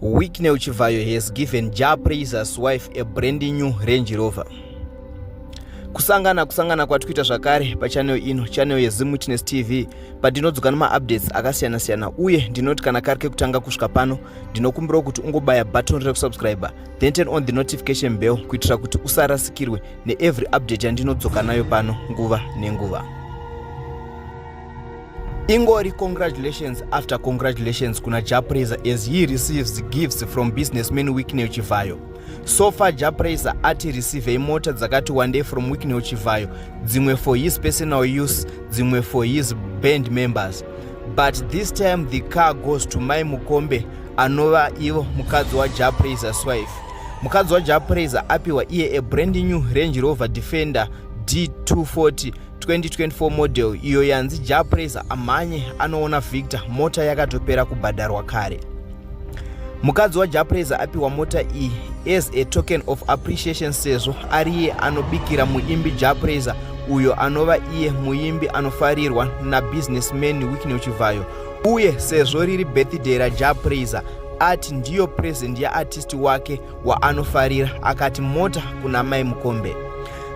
Wicknell Chivayo has given Jah Prayzah's wife a brand new Range Rover. Kusangana kusangana kwatikuita zvakare pachannel ino, channel yeZim Witness TV, pandinodzoka nemaupdates akasiyana siyana, uye ndinoti kana kari kekutanga kusvika pano, ndinokumbirawo kuti ungobaya button rekusubscribe, then turn on the notification bell kuitira kuti usarasikirwe neevery update yandinodzoka nayo pano nguva nenguva. Ingori congratulations after congratulations kuna Jah Prayzah as he receives gifts from businessman Wicknell Chivayo. So far Jah Prayzah ati receive mota dzakati wandei from Wicknell Chivayo, dzimwe for his personal use, dzimwe for his band members. But this time the car goes to Mai Mukombe, anova ivo mukadzi waJah Prayzah's wife. Mukadzi waJah Prayzah apiwa iye a brand new Range Rover Defender D240 2024 model, iyo yanzi Jah Prayzah amhanye anoona Victor, mota yakatopera kubhadharwa kare. Mukadzi waJah Prayzah apiwa mota iyi as a token of appreciation, sezvo ariye anobikira muimbi Jah Prayzah, uyo anova iye muimbi anofarirwa nabusinessman Wicknell Chivayo, uye sezvo riri birthday raJah Prayzah, ati ndiyo present yaartist wake waanofarira, akati mota kuna Mai Mukombe.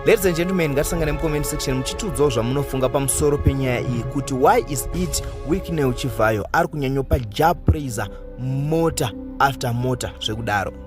Ladies and gentlemen, ngatisangane mucomment section muchitiudzawo zvamunofunga pamusoro penyaya iyi, kuti why is it Wicknell Chivayo ari kunyanyopa Jah Prayzah mota after mota zvekudaro.